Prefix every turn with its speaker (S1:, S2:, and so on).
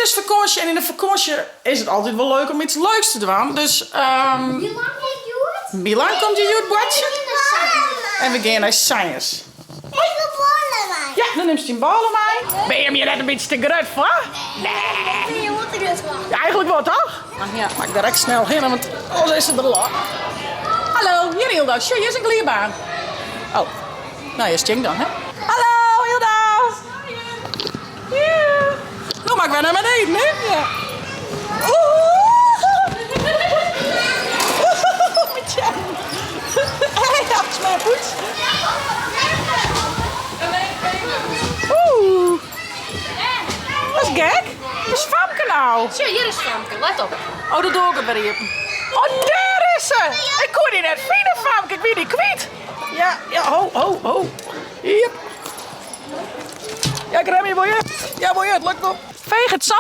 S1: is fakânsje en yn de fakânsje is it altyd wol leuk om iets leuks te dwaan. Dus ehm
S2: Milan komt hjoed.
S1: Milan komt hjir hjoed boartsjen. En we gean nei Sanjes.
S2: Ik wil bôle mei.
S1: Ja, dan nimst dyn bôle mei. Binne jim hjir net in bytsje te grut foar?
S2: Nee. Bin je wol te grut foar.
S1: Ja, eigenlijk wol toch? Ja. Moat ik direkt snel hinne, want oars is se der al. Hallo, hjir Hilda. Sjoch, hjir is in glydbaan. Oh, nou ja, stjink dan, hè? Hallo Hilda! Ja. No moat ik wer nei beneden, hè? Ja. Oeh! Myn teannen. Hey, smearpoets. Oeh. Dat is gek. Waar is Famke nou?
S3: Sjoch, hjir is Famke. Let op.
S1: Oh, de doar giet wer iepen. Oh, dêr is se! Ik koe dy net fine, Famke. Ik wie dy kwyt. Ja, ja, ho, ho, ho. Jep. Ja, ik remje wol je. Ja, wol je, it lukt wol. Feech it sân.